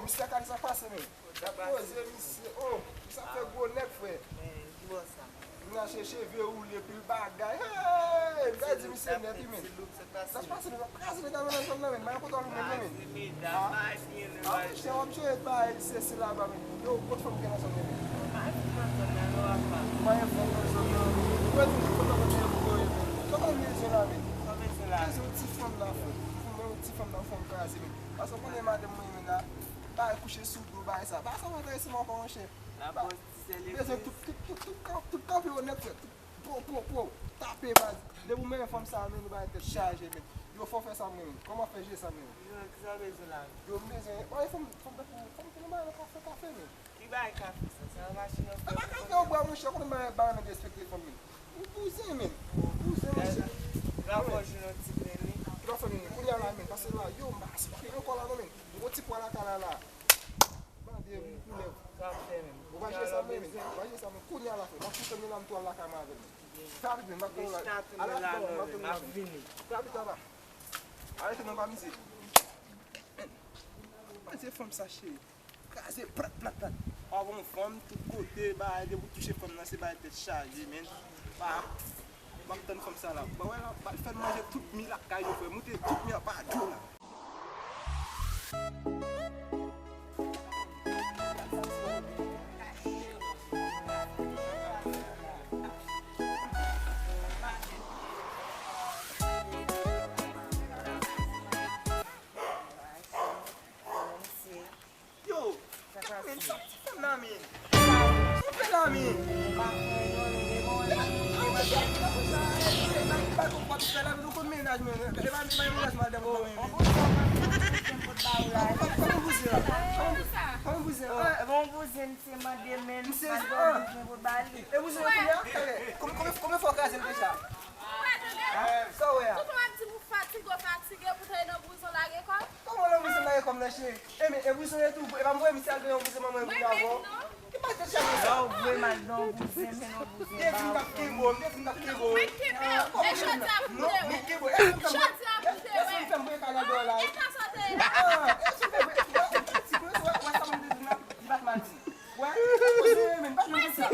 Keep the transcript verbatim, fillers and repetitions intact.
Misye ka sa pase, men. Poze misye, oh, misye ap fè gwo nèg, frè. Vin achte cheve woule, pil bagay. Hey, m ta di misye nèt, wi, men. Sa k pase, men? W ap kraze medam nan zòn nan, men. Mwen kontan nou menm, men. Ah, monchè, w ap jere bagay se, se laba, men. Yo, kot fanm gen nan zòn nan, men? Pa gen fanm nan zòn nan, men. Mwen di, fanm nan kontinye pou yo, men. Kòman nou bezwen la, men? Bezwen yon ti fanm nan, frè. Fanm nan, yon ti fanm nan, fanm kraze, men. Paske w konnen madanm mwen, men, la, bagay kouche sou do, bagay sa. Bagay sa pa enterese m ankò, monchè. Bezwen tout, tout, tout, tout, tout kanpe onèt, frè. Tout po, po, po. Tape, baz. Depi w menm fanm sa, men, nou bay tèt chaje, men. Yo fò fè sa, men. Kòman fè je sa, men? Yo, kisa w bezwen la? Yo, m bezwen, wè, fanm, fanm tankou, fanm ki nan bagay nan kafe, kafe, men. Ki bagay kafe sa? Se nan machin nan. E pa kafe, yo bwè, monchè, konnen bagay, bagay nan derespekte fanm, men. Ou bouzen, men. Ou bouzen, monchè. Rapò jou nan ti plen, wi. Rapò jou nan, kounye a la, men, pase la, yo, m pa sipote ankò la, non, men. M gon ti pwa lakay la, la. Mande m koulèv. Ou pa jere sa, men, men. Ou pa jere sa, men. Kounye a la, frè. M ap fout anmye la, m tou al lakay mwen avè l, men. Fè rapid, men. M ap tounen la. Ala, m ap tounen la, men. Fè rapid, papa. Arete non, pa mize. Men. Mande fanm sa, cheri. Kraze, plat, plat, plat. Pa bon fanm, tout kote, bagay, depi w touche fanm nan, se bagay tèt chaje, men. Pa, m ap tann fanm sa la. Ba wè la, ba l fè n manje tout mi lakay yo, frè. Moute tout mi an pa dlo la. Yo, men, sa ti fanm nan, men. Sa ti fanm nan, men. Kòman bouzen la? Kòman bouzen la? Bon bouzen, se mande men, mande bouzen pou bali. E bouzen yo kounye a? Kòman, kòman, kòman fò kraze l deja? Sa w wè a? Tout w ap di m ou fatige, w fatige, poutan e nan bouzen w lage kò w. Kòman nan bouzen m lage kò m nan, cheri? E men, e bouzen w ye tou, e pa m wè misye al gen yon bouzen manman e kounye a ankò. Ki pa tèt chaje sa? Sa w vre mal nan bouzen, men nan bouzen. Depi m t ap kenbe w, depi m t ap kenbe w. Mwen kenbe w, e jodi a pou de wè. Jodi a pou de wè. Èske w fè m voye kale dèyè la? E pa sa w te ye la. Ah, èske w fè m voye, ti pwes, wè, wè sa mwen te di la, li pa t mal di. Wè, pa poze, men, pa jwe konsa.